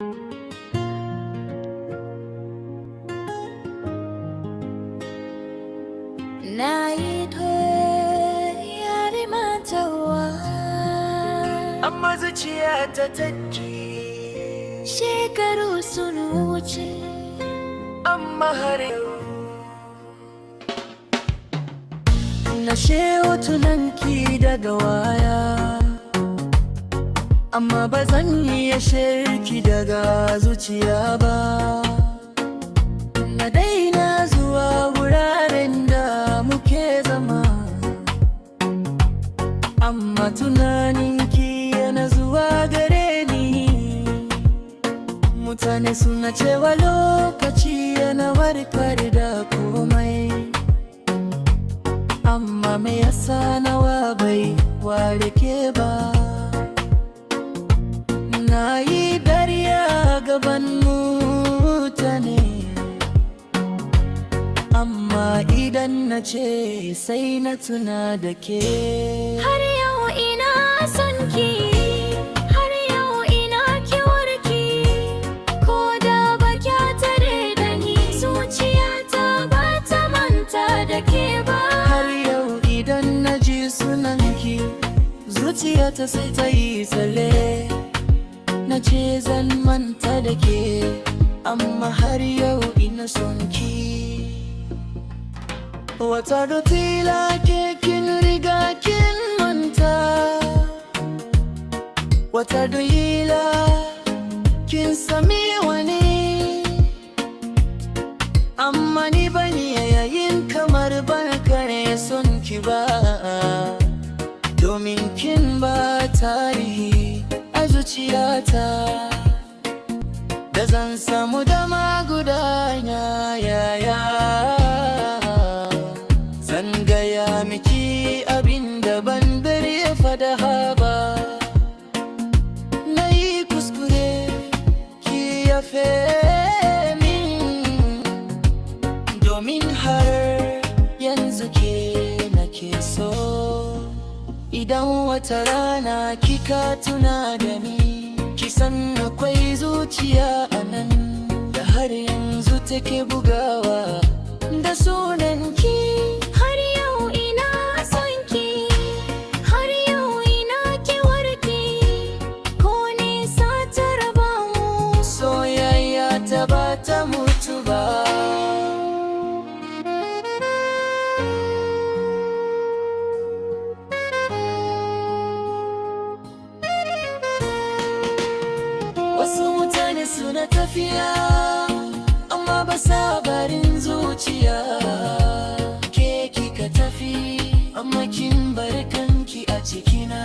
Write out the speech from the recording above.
Na yi yare mantawa. Amma zuciya ta taji. Shekaru sun wuce. Amma har yau na hotunanki daga waya, amma ba zan iya shirki daga zuciya ba. Na daina zuwa wuraren da muke zama, amma tunaninki yana zuwa gare ni. Mutane suna cewa lokaci yana warkar da komai, amma me yasa nawa bai warke ba? Na yi dariya gaban mutane, amma idan na ce sai na tuna da ke. Har yau ina son ki, har yau ina kewarki. Ko da ba kya tare da ni, zuciyata ba ta manta da ke ba. Har yau idan na ji sunanki, zuciyata sai ta yi tsalle. Na ce zan manta da ke, amma har yau ina son ki. Wata dotila ke kin riga kin manta, wata dotila kin sami wani, amma ni bani yayin kamar ban kare son ki ba, domin kin ba tarihi a zuciyata. Da zan samu dama guda ya zan gaya miki abin da ban bari ya fada ba. Na yi kuskure, ki yafe min, domin har yanzu ke nake so. Idan wata rana kika tuna da ni, ki san akwai zuciya a nan da har yanzu take bugawa da sunanki. Har yau ina son ki, har yau ina kewarki. Ko nisa ta raba mu, soyayya ta ba ta mutu ba. Wasu mutane suna tafiya, amma ba sa barin zuciya. Ke kika tafi, amma kin bar kanki a cikina.